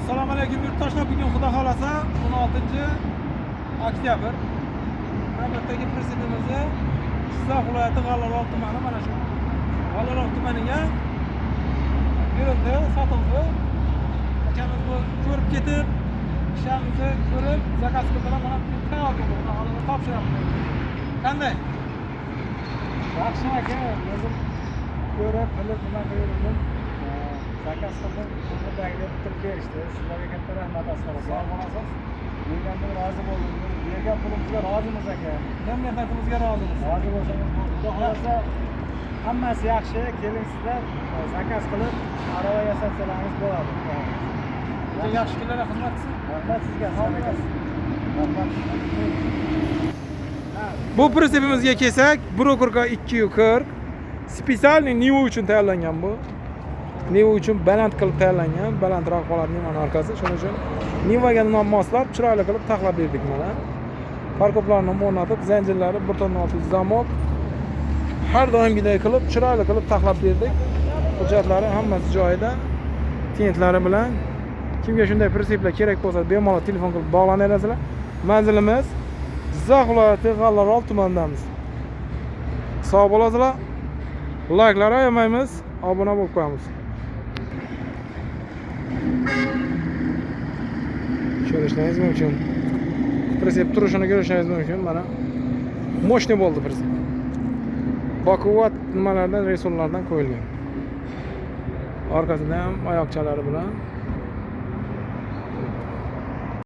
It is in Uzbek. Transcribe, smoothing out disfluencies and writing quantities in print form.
Assalomu alaykum yurtdoshlar. Bugun, xudo xolasa, 16 oktyabr. Navbatdagi prezidentimizni Jizzax viloyati G'allarol tumani, mana shu G'allarol tumaniga berildi, sotildi. Akamiz bu ko'rib ketib, ishlarimizni ko'rib, zakaz qildilar. Mana bugun tayyor bo'ldi. Xudo xolasa, topshiramiz. Qanday? Yaxshi aka, o'zim ko'rib, bilib nima qildim. Zakaz qildim, pulni tagida bitirib berishdi. Sizlarga katta rahmat, Asqar aka. Sog' bo'lasiz. Bergandan rozi bo'ldim. Bergan pulimizga rozimiz, aka. Biz mehnatimizga rozimiz. Rozi bo'lsangiz bo'ldi. Xudo xohlasa, hammasi yaxshi. Keling sizlar, zakaz qilib, arava yasatsalaringiz bo'ladi. Xudo xohlasa. Yaxshi kunlarga xizmat qilsin. Rahmat sizga, Asqar aka. Rahmat. Bu pritsepimizga kelsak, Brokerka 240, специальный Niva uchun tayyorlangan bu. Niva uchun baland qilib tayyorlangan, balandroq bo'ladi Nivani orqasi. Shuning uchun Nivaga moslab, chiroyli qilib taxlab berdik mana. Farkoplarni o'rnatib, zanjirlari 1 tonna 600 замок. Har doimgiday qilib, chiroyli qilib taxlab berdik. Hujjatlari hammasi joyida. Tintlari bilan. Kimga shunday pritseplar kerak bo'lsa, bemalol telefon qilib bog'lanaverasizlar. Manzilimiz Jizzax viloyati G'allarol tumanidamiz. Sog' bo'lasizlar. Layklar ayamaymiz, obuna bo'lib qo'yamiz. Ko'rishingiz mumkin. Pritsep turishini ko'rishingiz mumkin mana. Мощный bo'ldi pritsep. Baquvvat nimalardan, resorlardan qo'yilgan. Orqasida ham oyoqchalari bilan.